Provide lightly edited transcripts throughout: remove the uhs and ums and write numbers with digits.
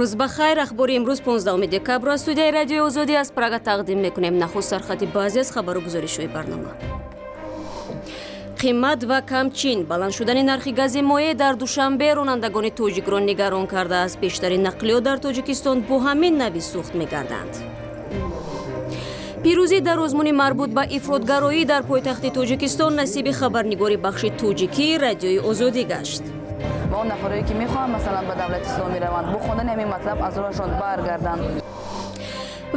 Рӯз ба хайр. Ахбори имрӯз, 15 декабр, аз студияи Радиои Озодӣ аз Прага тақдим мекунем. Нахуст сархати баъзе аз хабару гузоришҳои барнома. Қимат ва камчин. Баланд шудани нархи гази моеъ дар Душанбе ронандагони тоҷикро нигарон кардааст. Бештари нақлиёт дар Тоҷикистон бо ҳамин нави сӯхт мегарданд. Пирӯзӣ дар озмуни марбут ба ифротгароӣ дар пойтахти Тоҷикистон насиби хабарнигори бахши тоҷикии Радиои Озодӣ гашт. Ва он нафарое, ки мехоҳанд, масалан, ба давлати исломӣ раванд, бо хондани ҳамин матлаб аз роҳашон баргарданд.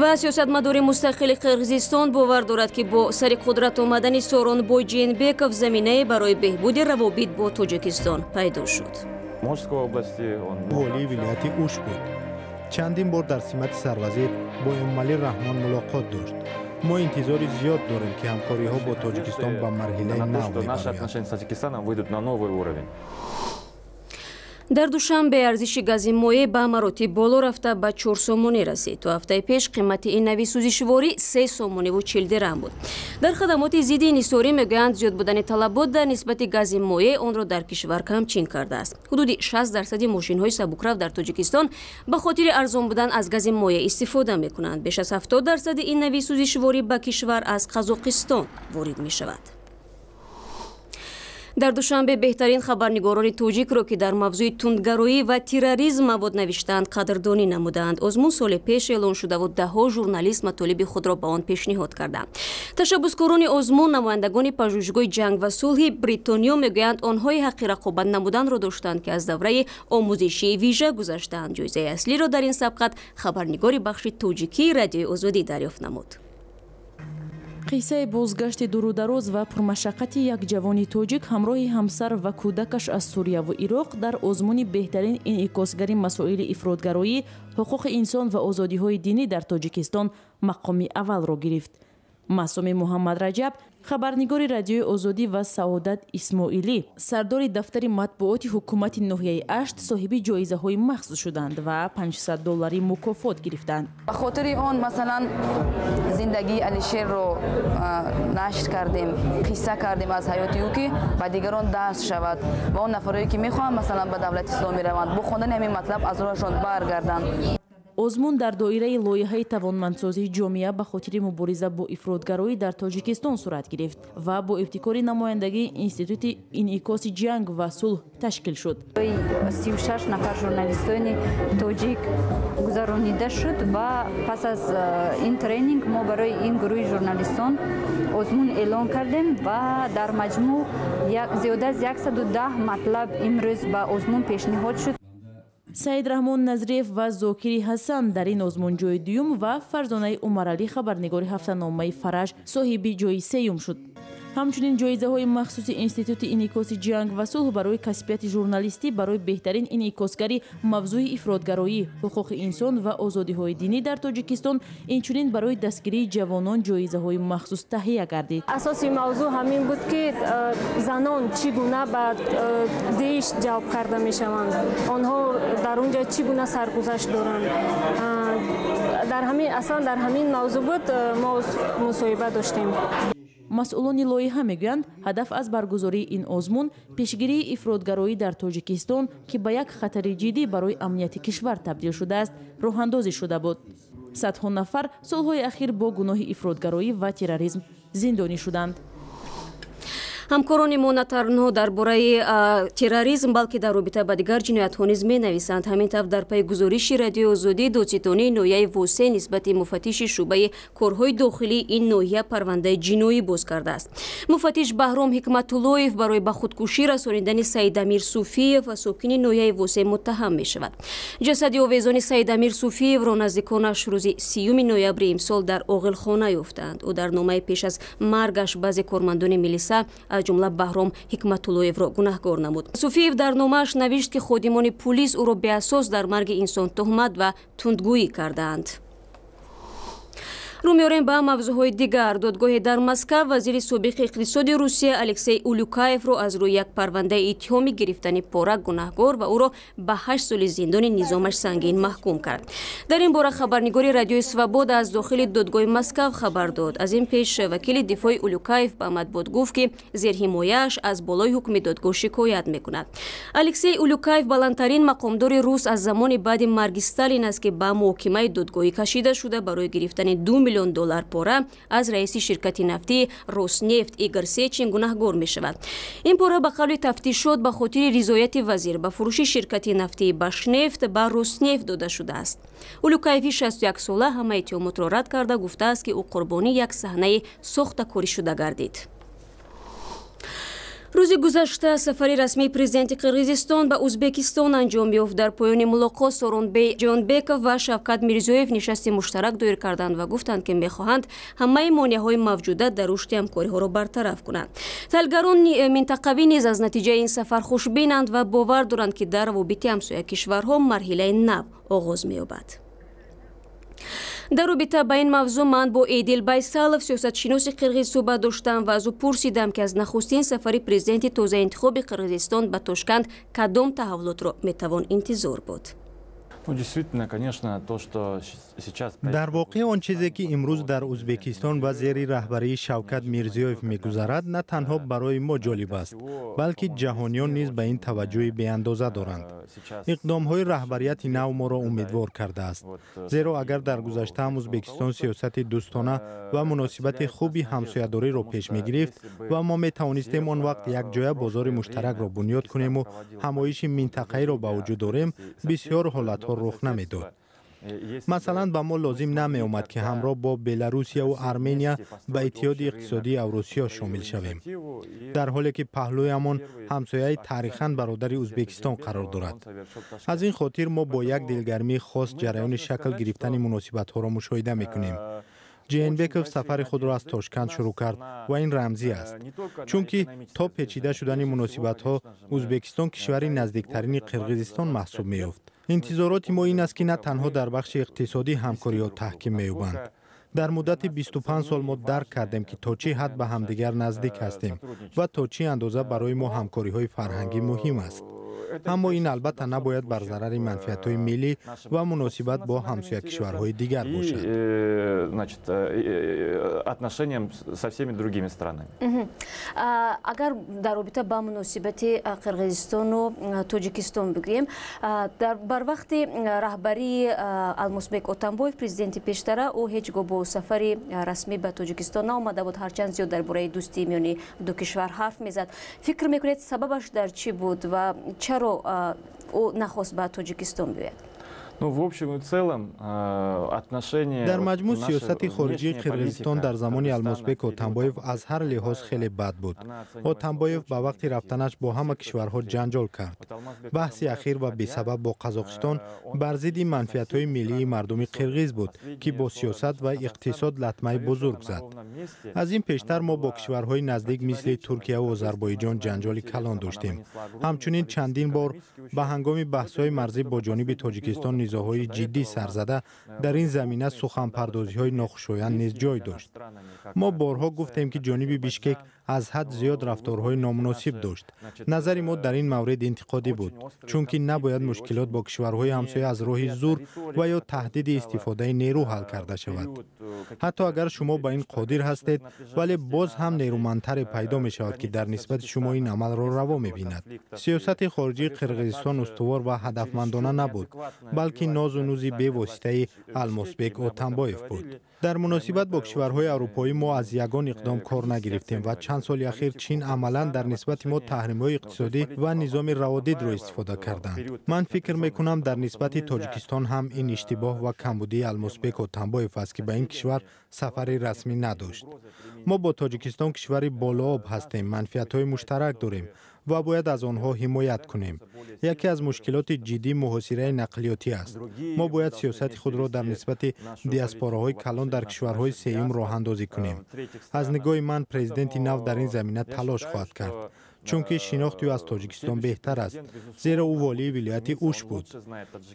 Ва сиёсатмадори мустақили Қирғизистон бовар дорад, ки бо сари қудрат омадани Сооронбой Жээнбеков заминае барои беҳбуди равобит бо Тоҷикистон пайдо шуд. Волии вилояти Уш буд. Чандин бор дар симати сарвазир бо Эмомалӣ Раҳмон мулоқот дошт. Мо интизори зиёд дорем, ки ҳамкориҳо бо Тоҷикистон ба марҳилаи нав мебарояд. Дар Душанбе арзиши гази моеъ ба маротиб боло рафта, ба 4 сомонӣ расид. То ҳафтаи пеш қимати ин нави сӯзишворӣ 3 сомониву 40 дирам буд. Дар хадамоти зидди инҳисорӣ мегӯянд, зиёд будани талабот дар нисбати гази моеъ онро дар кишвар камчин кардааст. Ҳудуди 60% мошинҳои сабукрав дар Тоҷикистон ба хотири арзон будан аз гази моеъ истифода мекунанд. Беш аз 70% ин нави сӯзишворӣ ба кишвар аз Қазоқистон ворид мешавад. Дар Душанбе беҳтарин хабарнигорони тоҷикро, ки дар мавзӯи тундгароӣ ва терроризм мавод навиштаанд, қадрдонӣ намуданд. Озмун соли пеш эълон шудаву даҳҳо журналист матолиби худро ба он пешниҳод карданд. Ташаббускорони озмун, намояндагони Пажӯҳишгоҳи ҷанг ва сулҳи Бритониё, мегӯянд, онҳое ҳаққи рақобат намуданро доштанд, ки аз давраи омӯзишии вижа гузаштаанд. Ҷоизаи аслиро дар ин сабқат хабарнигори бахши тоҷикии Радиои Озодӣ дарёфт намуд. Қиссаи бозгашти дурудароз ва пурмашаққати як ҷавони тоҷик ҳамроҳи ҳамсар ва кӯдакаш аз Сурияву Ироқ дар озмуни беҳтарин инъикосгари масоили ифротгароӣ, ҳуқуқи инсон ва озодиҳои динӣ дар Тоҷикистон мақоми аввалро гирифт. Маъсуми Муҳаммадраҷаб, хабарнигори Радиои Озодӣ, ва Саодат Исмоилӣ, сардори дафтари матбуоти ҳукумати ноҳияи Ашт, соҳиби ҷоизаҳои махсус шуданд ва 500 доллари мукофот гирифтанд. Ба хотири он, масалан, зиндагии Алишерро нашр кардем, қисса кардем аз ҳаёти ӯ, ки ба дигарон дарс шавад ва он нафарое, ки мехоҳанд, масалан, ба давлати исломӣ раванд, бо хондани ҳамин матлаб аз роҳашон баргарданд. Озмун дар доираи лоиҳаи тавонмандсозии ҷомеа ба хотири мубориза бо ифротгароӣ дар Тоҷикистон сурат гирифт ва бо ибтикори намояндагии Институти инъикоси ҷанг ва сулҳ ташкил шуд. 36 нафар журналистони тоҷик гузаронида шуд ва пас аз ин тренинг мо барои ин гурӯҳи журналистон озмун эълон кардем ва дар маҷмӯъ зиёда аз 110 матлаб имрӯз ба озмун пешниҳод шуд. Саидраҳмон Назриев ва Зокири Ҳасан дар ин озмун ҷои дуюм ва Фарзонаи Умаралӣ, хабарнигори ҳафтаномаи Фараҷ, соҳиби ҷои сеюм шуд. Ҳамчунин ҷоизаҳои махсуси Институти инъикоси ҷанг ва сулҳ барои касбияти журналистӣ барои беҳтарин инъикосгари мавзӯи ифротгароӣ, ҳуқуқи инсон ва озодиҳои динӣ дар Тоҷикистон, инчунин барои дастгирии ҷавонон ҷоизаҳои махсус таҳия гардид. Асоси мавзӯъ ҳамин буд, ки занон чӣ гуна ба ДАИШ ҷалб карда мешаванд, онҳо дар он ҷо чӣ гуна саргузашт доранд. Дар ҳамин, аслан дар ҳамин мавзӯъ буд мо мусоҳиба доштем. Масъулони лоиҳа мегӯянд, ҳадаф аз баргузории ин озмун пешгирии ифротгароӣ дар Тоҷикистон, ки ба як хатари ҷиддӣ барои амнияти кишвар табдил шудааст, роҳандозӣ шуда буд. Садҳо нафар солҳои ахир бо гуноҳи ифротгароӣ ва терроризм зиндонӣ шуданд. Ҳамкорони мо на танҳо дар бораи терроризм, балки дар робита ба дигар ҷиноятҳо низ менависанд. Ҳамин тавр, дар пайи гузориши Радиои Озодӣ, додситонии ноҳияи Восе нисбати муфаттиши шӯъбаи корҳои дохилии ин ноҳия парвандаи ҷиноӣ боз кардааст. Муфаттиш Баҳром Ҳикматуллоев барои ба худкушӣ расонидани Саидамир Суфиев ва сокини ноҳияи Восе муттаҳам мешавад. Ҷасади овезони Саидамир Суфиевро наздиконаш рӯзи 30 ноябри имсол дар оғилхона ёфтанд. Ӯ дар номаи пеш аз маргаш баъзе кормандони милиса, аз ҷумла Баҳром Ҳикматуллоевро, гунаҳгор намуд. Суфиев дар номааш навишт, ки ходимони пулис ӯро беасос дар марги инсон туҳмат ва тундгӯӣ кардаанд. Рӯ меорем ба мавзӯъҳои дигар. Додгоҳе дар Москав вазири собиқи иқтисоди Русия Алексей Улюкаевро аз рӯи як парвандаи иттиҳоми гирифтани пора гунаҳгор ва ӯро ба 8 соли зиндони низомаш сангин маҳкум кард. Дар ин бора хабарнигори Радиои Свобода аз дохили додгоҳи Москав хабар дод. Аз ин пеш вакили дифои Улюкаев ба матбуот гуфт, ки зерҳимояаш аз болои ҳукми додгоҳ шикоят мекунад. Алексей Улюкаев баландтарин мақомдори рус аз замони баъди марги Сталин аст, ки ба муҳокимаи додгоҳӣ кашида шуда, барои гирифтани 2 миллион доллар пора аз раиси ширкати нафтии Роснефт Игор Сечин гунаҳгор мешавад. Ин пора, ба қавли тафтишот, ба хотири ризояти вазир ба фурӯши ширкати нафтии Башнефт ба Роснефт дода шудааст. Улюкаеви 61 сола ҳама иттиҳомотро рад карда, гуфтааст, ки ӯ қурбони як саҳнаи сохтакорӣ шуда гардид. Рӯзи гузашта сафари расмии президенти Қирғизистон ба Ӯзбекистон анҷом ёфт. Дар поёни мулоқот Сооронбей Жээнбеков ва Шавкат Мирзиёев нишасти муштарак доир карданд ва гуфтанд, ки мехоҳанд ҳамаи монеаҳои мавҷуда дар рушди ҳамкориҳоро бартараф кунанд. Таҳлилгарони минтақавӣ низ аз натиҷаи ин сафар хушбинанд ва бовар доранд, ки дар равобити ҳамсоя кишварҳо марҳилаи нав оғоз меёбад. Дар робита ба ин мавзӯъ ман бо Эдил Байсалов, сиёсатшиноси қирғиз, суҳбат доштам ва аз ӯ пурсидам, ки аз нахустин сафари президенти тозаинтихоби Қирғизистон ба Тошканд кадом таҳаввулотро метавон интизор буд. Ну, действительно, конечно, то, что сейчас. Дар воқеъ, он чизе, ки имрӯз дар Ӯзбекистон ва зери раҳбарии Шавкат Мирзиёев мегузарад, на танҳо барои мо ҷолиб аст, балки ҷаҳониён низ ба ин таваҷҷӯҳи беандоза доранд. Иқдомҳои раҳбарияти нав моро умедвор кардааст, зеро агар дар гузашта ҳам Ӯзбекистон сиёсати дӯстона ва муносибати хуби ҳамсоядориро пеш мегирифт ва мо метавонистем он вақт якҷоя бозори муштаракро бунёд кунему ҳамоиши минтақаиро ба вуҷуд орем, бисёр ҳолатҳо рух намедод. Масалан, ба мо лозим намеомад, ки ҳамроҳ бо Беларусияву Армения ба Иттиҳоди иқтисодии Авросиё шомил шавем, дар ҳоле ки паҳлӯямон ҳамсояи тарихан бародари Ӯзбекистон қарор дорад. Аз ин хотир мо бо як дилгармии хос ҷараёни шакл гирифтани муносибатҳоро мушоҳида мекунем. Жээнбеков сафари худро аз Тошканд шурӯъ кард ва ин рамзӣ аст, чунки то печида шудани муносибатҳо Ӯзбекистон кишвари наздиктарини Қирғизистон маҳсуб меёфт. Интизороти мо ин аст, ки на танҳо дар бахши иқтисодӣ ҳамкориҳо таҳким меёбанд. Дар муддати 25 сол мо дарк кардем, ки то чӣ ҳад ба ҳамдигар наздик ҳастем ва то чӣ андоза барои мо ҳамкориҳои фарҳангӣ муҳим аст. Аммо ин албатта набояд бар зарари манфиатҳои миллӣ ва муносибат бо ҳамсоя кишварҳои дигар бошад. Значит, отношениям со всеми другими странами. Агар дар робита ба муносибати Қирғизистону Тоҷикистон бигӯем, бар вақти раҳбарии Алмосбек Отамбоев, президенти пештара, ӯ ҳеҷ гоҳ бо сафари расмӣ ба Тоҷикистон наомада буд, ҳарчанд зиёд дар бораи дӯстии миёни ду кишвар ҳарф мезад. Фикр мекунед, сабабаш дар чӣ буд ва чаро ӯ нахост ба Тоҷикистон биёяд? Ну, в общем и целом, отношения. Дар маҷмӯъ, сиёсати хориҷии Қирғизистон дар замони Алмосбек Отамбоев аз ҳар лиҳоз хеле бад буд. Отамбоев ба вақти рафтанаш бо ҳама кишварҳо ҷанҷол кард. Баҳси ахир ва бесабаб бо Қазоқистон бар зидди манфиатҳои миллии мардуми қирғиз буд, ки бо сиёсат ва иқтисод латмаи бузург зад. Аз ин пештар мо бо кишварҳои наздик, мисли Туркияву Озарбойҷон, ҷанҷоли калон доштем. Ҳамчунин чандин бор ба ҳангоми баҳсҳои марзӣ бо ҷониби Тоҷикистон низоъҳои ҷиддӣ сар зада, дар ин замина суханпардозиҳои нохушоянд низ ҷой дошт. Мо борҳо гуфтем, ки ҷониби Бишкек аз ҳад зиёд рафторҳои номуносиб дошт. Назари мо дар ин маврид интиқодӣ буд, чунки набояд мушкилот бо кишварҳои ҳамсоя аз роҳи зур ва ё таҳдиди истифодаи нерӯ ҳал карда шавад. Ҳатто агар шумо ба ин қодир ҳастед, вале боз ҳам нерӯмандтаре пайдо мешавад, ки дар нисбати шумо ин амалро раво мебинад. Сиёсати хориҷии Қирғизистон устувор ва ҳадафмандона набуд, балки нозу нузи бевоситаи Алмосбек Отамбоев буд. Дар муносибат бо кишварҳои аврупоӣ мо аз ягон иқдом кор нагирифтем ва чанд соли ахир Чин амалан дар нисбати мо таҳримҳои иқтисодӣ ва низоми раводидро истифода карданд. Ман фикр мекунам, дар нисбати Тоҷикистон ҳам ин иштибоҳ ва камбудии Алмосбек Отамбоев аст, ки ба ин кишвар сафари расмӣ надошт. Мо бо Тоҷикистон кишвари болооб ҳастем, манфиатҳои муштарак дорем ва бояд аз онҳо ҳимоят кунем. Яке аз мушкилоти ҷиддӣ муҳосираи нақлиётӣ аст. Мо бояд сиёсати худро дар нисбати диаспораҳои калон дар кишварҳои сеюм роҳандозӣ кунем. Аз нигоҳи ман, президенти нав дар ин замина талош хоҳад кард, Чунки шинохти ӯ аз Тоҷикистон беҳтар аст, зеро ӯ волии вилояти Уш буд.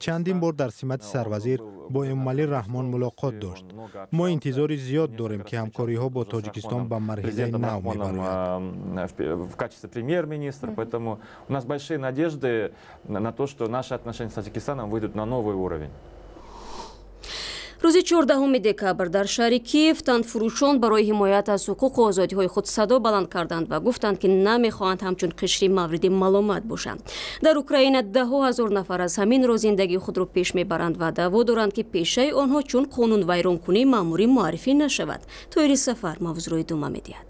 Чандин бор дар симати сарвазир бо Эмомалӣ Раҳмон мулоқот дошт. Мо интизори зиёд дорем, ки ҳамкориҳо бо Тоҷикистон ба марҳилаи нав мебарояд. В качестве премьер-министра, поэтому у нас большие надежды на то, что наши отношения с Таджикистаном выйдут на новый уровень. Рӯзи 14 декабр дар шаҳри Киев танфурӯшон барои ҳимоят аз ҳуқуқу озодиҳои худ садо баланд карданд ва гуфтанд, ки намехоҳанд ҳамчун қишри мавриди маломат бошанд. Дар Украина даҳҳо ҳазор нафар аз ҳамин роҳ зиндагии худро пеш мебаранд ва даъво доранд, ки пешаи онҳо чун қонунвайронкунии маъмурӣ муаррифӣ нашавад. Тоири Сафар мавзӯъро идома медиҳад.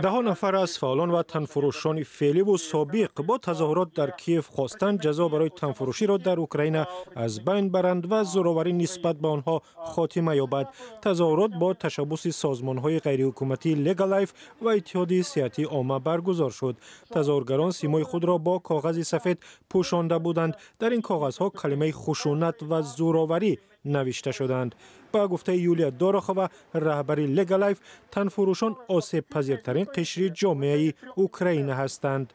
Даҳо нафар аз фаъолон ва танфурӯшони феъливу собиқ бо тазоҳурот дар Киев хостанд ҷазо барои танфурӯширо дар Украина аз байн баранд ва зӯроварӣ нисбат ба онҳо хотима ёбад. Тазоҳурот бо ташаббуси созмонҳои ғайриҳукуматии Легалайф ва Иттиҳоди сиҳатии омма баргузор шуд. Тазоҳургарон симои худро бо коғази сафед пӯшонда буданд. Дар ин коғазҳо калимаи хушунат ва зӯроварӣ навишта шуданд. Ба гуфтаи Юлия Дорохова, раҳбари Легалайф, танфурӯшон осебпазиртарин қишри ҷомеаи Украина ҳастанд.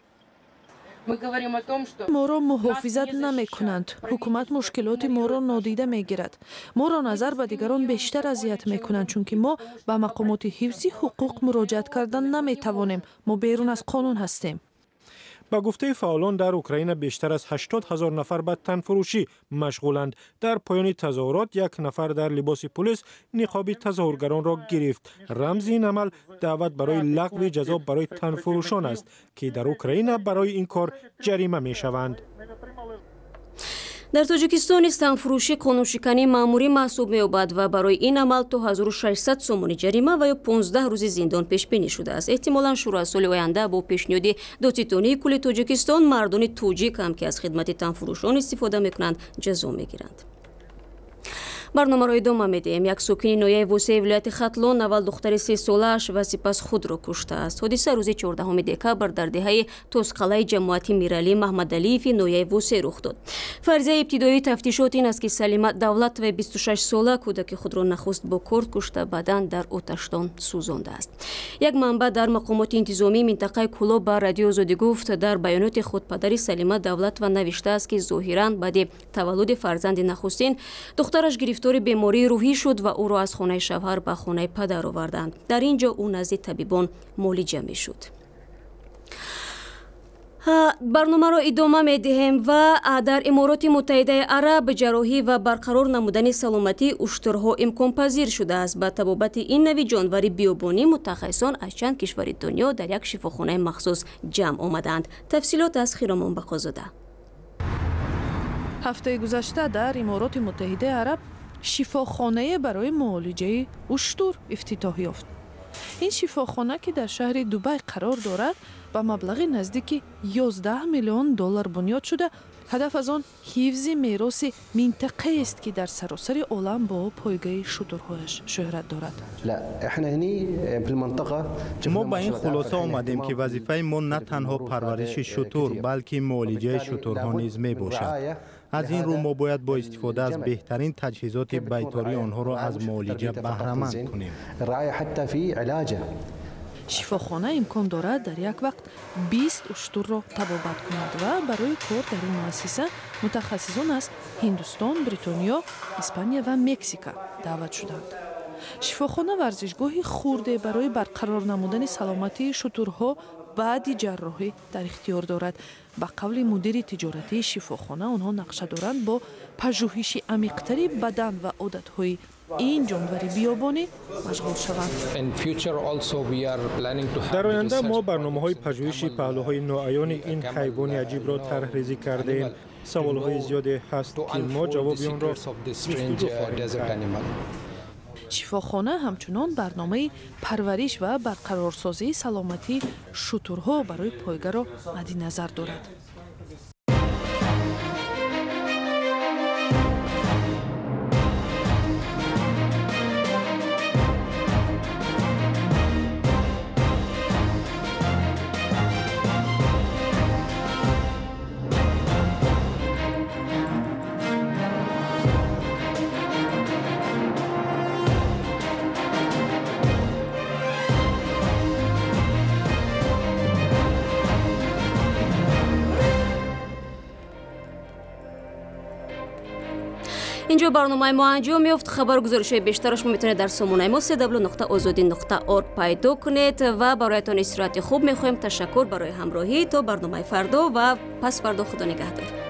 Моро муҳофизат намекунанд. Ҳукумат мушкилоти моро нодида мегирад. Моро назар ба дигарон бештар азият мекунанд, чунки мо ба мақомоти ҳифзи ҳуқуқ муроҷиат кардан наметавонем. Мо берун аз қонун ҳастем. Ба гуфтаи фаъолон, дар Украина бештар аз 80 ҳазор нафар ба танфурӯшӣ машғуланд. Дар поёни тазоҳурот як нафар дар либоси пулис ниқоби тазоҳургаронро гирифт. Рамзи ин амал даъват барои лағви ҷазо барои танфурӯшон аст, ки дар Украина барои ин кор ҷарима мешаванд. Дар Тоҷикистон низ танфурӯшӣ қонуншикании маъмурӣ маҳсуб меёбад ва барои ин амал то 1600 сомонӣ ҷарима ва ё 15 рӯзи зиндон пешбинӣ шудааст. Эҳтимолан, шурӯъ аз соли оянда бо пешниҳоди Додситонии кулли Тоҷикистон мардони тоҷик ҳам, ки аз хидмати танфурӯшон истифода мекунанд, ҷазо мегиранд. Барномаро идома медиҳем. Як сокини ноҳияи Восеи вилояти Хатлон аввал духтари 3-солааш ва сипас худро куштааст. Ҳодиса рӯзи 14 декабр дар деҳаи Тозқалаи ҷамоати Миралӣ Маҳмадалиеви ноҳияи Восе рух дод. Фарзияи ибтидоии тафтишот ин аст, ки Салима Давлатоваи 26-сола кӯдаки худро нахуст бо корд кушта, баъдан дар оташдон сӯзондааст. Як манбаъ дар мақомоти интизомии минтақаи Кӯлоб ба Радиои Озодӣ гуфт, дар баёноти худ падари Салима Давлатова навиштааст, ки зоҳиран баъди таваллуди фарзанди нахустин духтараш гирифтори бемории рӯҳӣ шуд ва ӯро аз хонаи шавҳар ба хонаи падар оварданд. Дар ин ҷо ӯ назди табибон муолиҷа мешуд. Барномаро идома медиҳем ва дар Имороти Муттаҳидаи Араб ҷарроҳӣ ва барқарор намудани саломатии уштурҳо имконпазир шудааст. Ба табобати ин нави ҷонвари биёбонӣ мутахассисон аз чанд кишвари дунё дар як шифохонаи махсус ҷамъ омадаанд. Тафсилот аз Хиромон Бақозода. Ҳафтаи гузашта дар Имороти Муттаҳидаи Араб шифохонае барои муолиҷаи уштур ифтитоҳ ёфт. Ин шифохона, ки дар шаҳри Дубай қарор дорад, ба маблағи наздики 11 миллион доллар бунёд шуда, ҳадаф аз он ҳифзи мероси минтақаест, ки дар саросари олам бо пойгаи шутурҳояш шӯҳрат дорад. Мо ба ин хулоса омадем, ки вазифаи мо на танҳо парвариши шутур, балки муолиҷаи шутурҳо низ мебошад. Аз ин рӯ мо бояд бо истифода аз беҳтарин таҷҳизоти байторӣ онҳоро аз муолиҷа баҳраманд кунем. Шифохона имкон дорад дар як вақт 20 уштурро табобат кунад ва барои кор дар ин муассиса мутахассисон аз Ҳиндустон, Бритониё, Испания ва Мексика даъват шуданд. Шифохона варзишгоҳи хурде барои барқарор намудани саломатии шутурҳо баъди ҷарроҳӣ дар ихтиёр дорад. Ба қавли мудири тиҷоратии шифохона, онҳо нақша доранд бо пажӯҳиши амиқтари бадан ва одатҳои ин ҷонвари биёбонӣ машғул шаванд. Дар оянда мо барномаҳои пажӯҳиши паҳлӯҳои ноаёни ин ҳайвони аҷибро тарҳрезӣ кардаем. Саволҳои зиёде ҳаст, ки мо ҷавоби онро ҷустуҷӯ хоҳем кард. Шифохона ҳамчунон барномаи парвариш ва барқарорсозии саломатии шутурҳо барои пойгаро мадди назар дорад. Инҷо барномаи мо анҷом ёфт. Хабару гузоришҳои бештарро шумо метавонед дар сомонаи мо cw.ozodi.org пайдо кунед ва бароятон истироҳати хуб мехоҳем. Ташаккур барои ҳамроҳӣ. То барномаи фардо ва пасфардо, худо нигаҳдор.